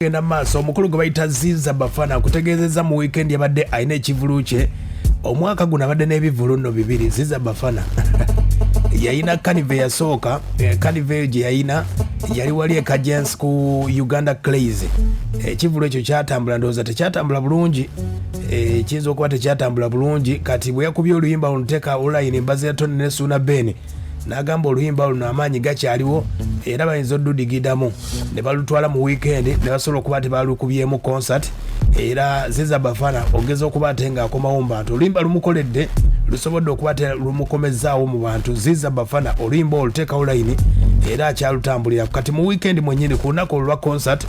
Genda maaso, omukulu gwe bayita Ziza Bafana akutegeezezza mu wiikendi yabadde alina ekivulu kye. Omwaka guno abadde n'ebivulu nno bibiri. Ziza Bafana yayina kaniva eyasooka. Kaniva eyo gye yayina yali wali ekajensi ku Uganda Clays. Ekivulu ekyo kyatambula, ndowooza tekyatambula bulungi. Kiyinza okuba tekyatambula bulungi. Kati bwe yakubye oluyimba luno Teeka Olayini, mbazi ya Tony ne Suuna Ben, n'agamba oluyimba luno amaanyi gakyaliwo era bayinza odudigidamu ne balutwala mu wiikendi ne basobola okuba nti balukubyemu concert. Era Ziza Bafana ogeza okuba ate ng'akomawo mu bantu, oluyimba lumukoledde, lusobodde okuba ate lumukomezzaawo mu bantu. Ziza Bafana oluyimba oluteekawo layini era akyalutambulira. Kati mu wiikendi mwennyini, ku lunaku olwa concert,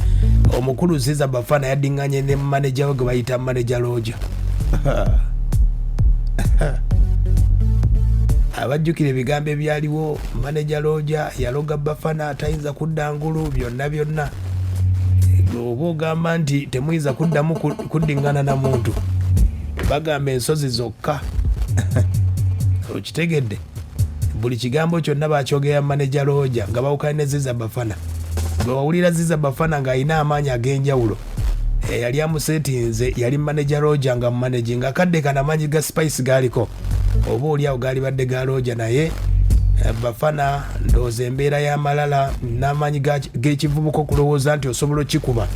omukulu Ziza Bafana yaddiŋŋanye ne maneja we gwe bayita Maneja Roger. Abajjukira ebigambo ebyaliwo, Maneja Roger yaloga Bafana tayinza kudda ngulu. Byonna byonna oba ogamba nti temuyinza kuddamu kuddiŋŋana na muntu, bagamba ensozi zokka. Okitegedde? Buli kigambo kyonna bakyogera Maneja Roger nga bawukana ne Ziza Bafana. Bwe wawulira Ziza Bafana ng'alina amaanyi ag'enjawulo, eyali amusetinze yali Maneja Roger, nga mumaneji nga akadde kano amaanyi ga Spice gaaliko oba oli awo gaalibadde ga Roger. Naye Bafana ndowooza embeera y'amalala n'amaanyi g'ekivubuka okulowooza nti osobola okikuba,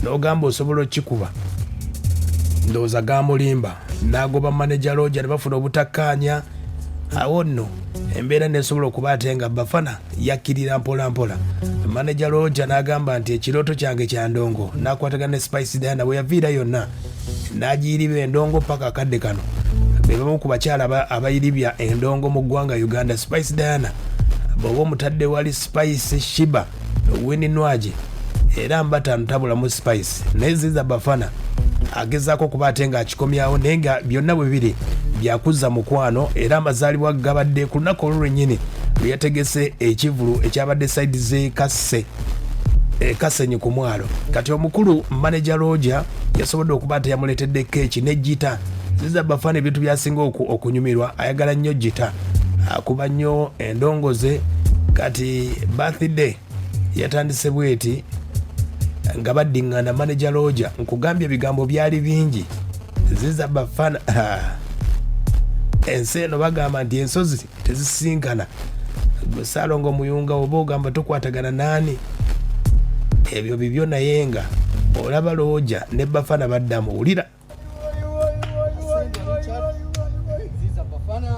n'ogamba osobola okikuba, ndowooza gamulimba n'agoba Maneja Roger ne bafuna obutakkaanya. Awo nno embeera nesobola okuba ate nga Bafana yakkirira mpola mpola. Maneja Roger n'agamba nti ekirooto kyange kya ndongo, n'akwatagana ne Spice Diana. Bwe yaviira yonna n'agiyiriba endongo paka akadde kano be bamu ku bakyala abayiribya endongo mu ggwanga Uganda. Spice Diana bw'oba omutadde wali Spice, Shiba, Winnie Nwagi era mbataano tabulamu Spice. Naye Ziza Bafana agezaako okuba ate ng'akikomyawo, naye nga byonna bwe biri byakuzza mukwano. Era amazaalibwa gabadde ku lunaku olwo lwennyini lwe yategese ekivulu ekyabadde side z'e Kasse, Kasenyi ku mwalo. Kati omukulu Maneja Roger yasobodde okuba nti yamuleetedde keeki ne gita. Ziza Bafana ebintu byasinga okunyumirwa, ayagala nnyo gita, akuba nnyo endongo ze. Kati birthday yatandise bweti nga baddiŋŋana Maneja Roger. Nkugambye ebigambo byali bingi. Ziza Bafana, ensi eno bagamba nti ensozi tezisinkana. Gwe Saalongo Muyunga oba ogamba tokwatagana naani, ebyo bibyo, naye nga olaba Roger ne Bafana baddamu. Wulira.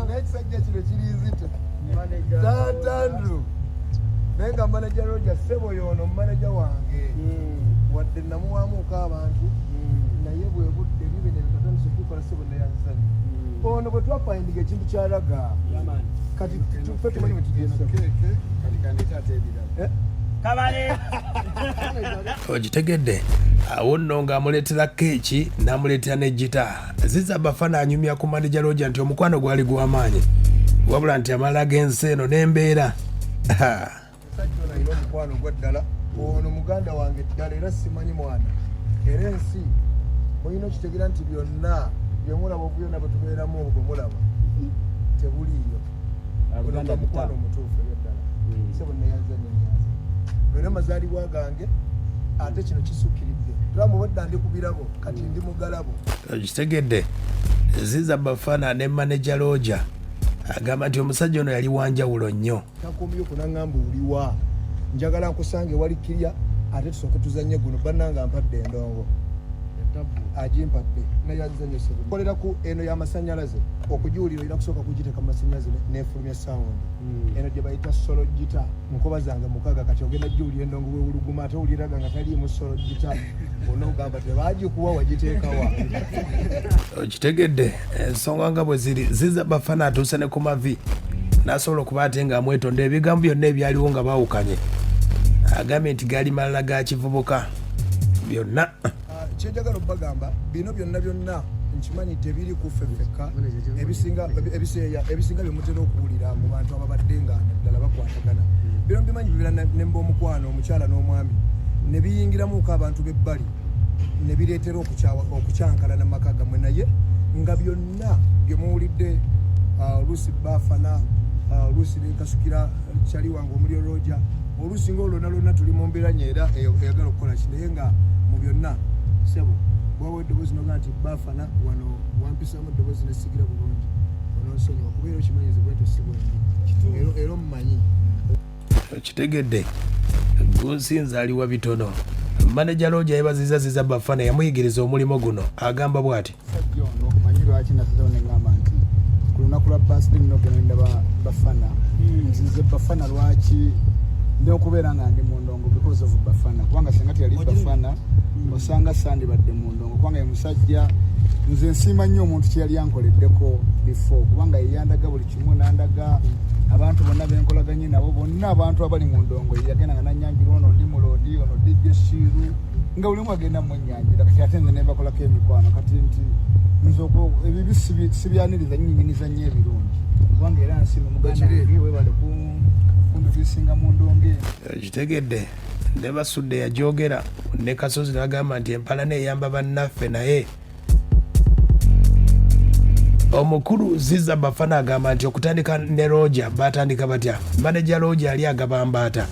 N'ekisajja kino kirinzita, Taata Andrew. Naye nga Manager Roger ssebo yoono manager wange, wadde namuwaamuuko abantu, naye bwe budde bibino ebikatandisa okukola ssebo neyanzizanyo ono bwe twafindinga ekintu kyalaga. Kati tufe tumanyi bwe tugenda. Eh? Okitegedde? Awo nno ng'amuleetera keeki n'amuleetera ne gita. Ziza Bafana anyumya ku Maneja Roger nti omukwano gwali gw'amaanyi, wabula nti amalala g'ensi eno n'embeera. Omusajja ono alina omukwano gwa ddala. Ono muganda wange ddala era simanyi mwana. Era ensi mulina okitegeera nti byonna byemulaba, obubyonna bwe tubeeramu, obwo bwe mulaba tebuliiyo. Ono gwe mukwano omutuufu ebyaddala. Sebo neyanza nnyo, nyanza lwena mazaalibwa gange, ate kino kisukkiridde. Tulamu obwedda ndi ku birabo, kati ndi mugalabo. Okitegedde? Ziza Bafana ne Maneja Roger agamba nti omusajja ono yali wanjawulo nnyo. Takomye ku naŋŋamba, "Oliwa? Njagala nkusange wali kirya, ate tusooke tuzanye guno." Bannanga mpadde endongo, agimpadde, nayanziza nnyo ssebo. Kolera ku eno y'amasannyalaze. Okugiwulira olina kusooka kugiteeka mu masannyalaze nefulumya sound. Eno gye bayita solo guitar, nkoba zange 6. Kati ogenda giwulira endongo bwewuluguma, ate owuliraga nga taliimu solo guitar. Onoogamba tebagikuwa, wagiteekawa? Okitegedde? Ensonga nga bwe ziri, Ziza Bafana atuuse ne ku mavi n'asobola okuba ate ng'amwetonda ebigambo byonna ebyaliwo nga baawukanye. Agambye nti gaali malala ga kivubuka byonna. Ah, kyenjagala obbagamba, bino byonna byonna nkimanyi tebiri ku ffe ffekka. Ebisinga ebisinga byemutera okuwulira mu bantu ababadde nga naddala bakwatagana, bino mbimanyi bibeera ne mb'omukwano omukyala n'omwami ne biyingiramuko abantu b'ebbali ne bireetera okukyankalana mu maka gammwe. Naye nga byonna bye muwulidde, oluusi baafana, oluusi nenkasukira kyali wange omuli Roger. Oluusi nga olwonna lwonna tuli mu mbeera nyo era eyagala okukola ki, naye nga mu byonna sebo bwawa eddoboozi noga nti Bafana wano wampisamu eddoboozi nesigira bulungi, ononsonyiwa kuba era okimanyize bwentyo si bwendi era omumanyi. Okitegedde, gunsinza aliwa bitono. Maneja Looja yebaziza Ziza Bafana yamuyigiriza omulimu guno, agamba bw'ati. Sajja ono omanyi lwaki nasazewo ne ŋŋamba nti ku lunaku lwa birthday nina okugenda ndaba Bafana. Nzize Bafana lwaki ndi okubeera nga ndi mu ndongo because of Bafana, kubanga singa teyali Bafana osanga sandibadde mu ndongo, kubanga ye musajja nze nsiima nnyo omuntu kye yali ankoleddeko before, kubanga yeyandaga buli kimu, nandaga abantu bonna benkolaganye nabo bonna, abantu abali mu ndongo yagenda nga nanyanjula, ono ndi mulodi, ono DJ Shiru, nga buli omu agenda munyanjula. Kati ate nze nembakolako emikwano. Kati nti nze ebibi sibyaniriza, nyinyiniza nnyo ebirungi, kubanga era nsiima muganda wange, webale kundubisinga mu ndongo eno. Okitegedde, ne Basudde yajogera ne Kasozi n'agamba nti empalana eyamba bannaffe, naye omukulu Ziza Bafana agamba nti okutandika ne Roger batandika batya? Maneja Roger ali agaba mbaata,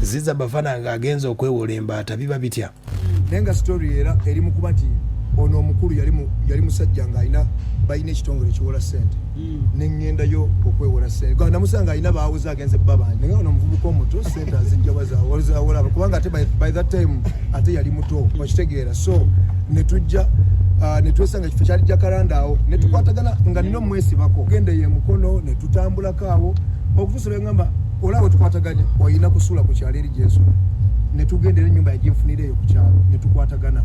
Ziza Bafana nga agenza okwewola embaata, biba bitya? Naye nga story era eri mu kuba nti ono omukulu yali musajja ng'alina balina ekitongole ekiwola ssente, neŋŋendayo okwewola ssente. Gamba namusanga alina baawoza agenze babanja, naye ono omuvubuka omuto ssente azijja wazawola, kubanga ate by that time ate yali muto, okitegeera. So netujja netwesanga ekifo kyali Jakaranda awo netukwatagana nga nina omwesibako genda ye mukono netutambulako awo okutuusa lwe ngamba olaba wetukwataganye olina kusuula ku kyalo eri gyensula, netugenda era ennyumba yaginfunira eyo ku kyalo netukwatagana.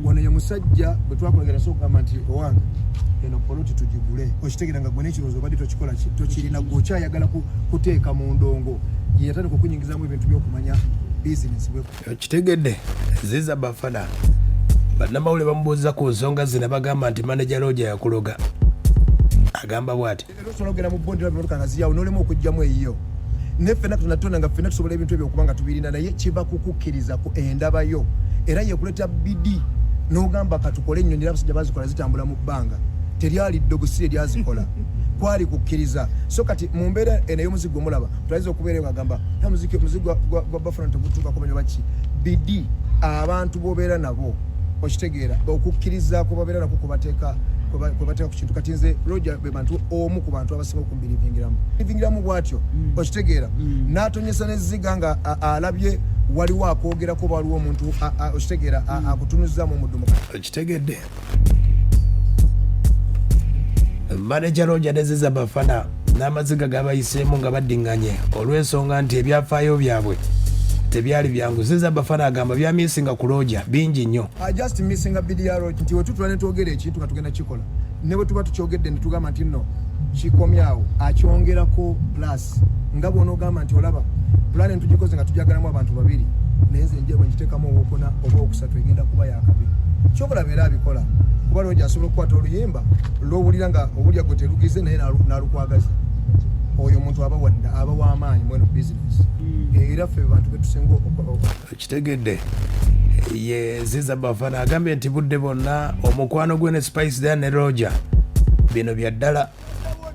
Ono ye musajja bwe twakolagana, so okugamba nti owange eno poloti tugigule, okitegeera, nga gwe n'ekirowoozo obadde tokikola ki, tokirina, gwe okyayagala kuteeka mu ndongo, ye yatandika okunyingizamu ebintu by'okumanya bizinesi bwe. Okitegedde, Ziza Bafana bannamawulire bamubuuza ku nsonga zino, bagamba nti maneja Roger yakuloga, agamba bw'ati. Era osobola okugenda mu bondi emotoka nga ziri awo n'olema okuggyamu eyiyo, naye ffenna tonatona nga ffenna tusobola ebintu ebyo okuba nga tubirina, naye kiva kukukkiriza ku endabayo era yekuleeta bidi n'ogamba katukole ennyonyi. Era abasajja bazikola zitambula mu bbanga, teryali ddogo, si eryazikola, kwali kukkiriza. So kati mu mbeera eno ey'omuzigo omulaba tulayinza okubeera nga agamba muziki gwa Bafana tegutuukako manyo baki bidi abantu b'obeera nabo, okitegeera, okukkiriza kwe babeera nako kubateeka kwe bateeka ku kintu. Kati nze Roger be bantu omu ku bantu abasinga okumbirivingiramu vingiramu bwatyo, okitegeera, n'atonyesa neziga nga alabye waliwo akwogerako, waliwo omuntu okitegeera akutunuzaamu omuddumu. Okitegedde, maneja Roger ne Ziza Bafana n'amaziga gabayiseemu nga baddiŋŋanye olw'ensonga nti ebyafaayo byabwe tebyali byangu. Ziza Bafana agamba byamisinga ku Roger bingi nnyo. I just missing a BDR nti wetutula ne twogera ekintu nga tugenda kikola, ne bwe tuba tukyogedde ne tugamba nti nno kikomyawo, akyongerako plus, nga bw'onoogamba nti olaba pulaani ntugikoze nga tujagalamu abantu babiri, naye nze nje bwe ngiteekamu owokuna oba owokusatu egenda kuba yakabi. Kyobalaba era abikola, kuba Roger asobola okukwata oluyimba lwowulira nga owulya gwe terugize, naye n'alukwagaza. Oyo omuntu aba wadda aba w'amaanyi mweno business, era ffe bantu betusinga Okitegedde, ye Ziza Bafana agambye nti budde bonna omukwano gwe ne Spice Diana ne Roger bino bya ddala.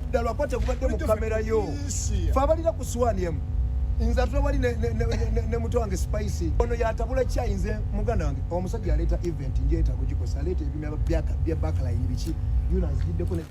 Ddala lwakuba tegubadde mu kamera yo, fe abalira ku suwaani emu, nze atula wali ne muto wange Spice, ono yatabula kyayi, nze muganda wange omusajja aleeta event njeetaaga ogikosa, aleeta ebyuma bya backline biki, yuna nzijiddeko ne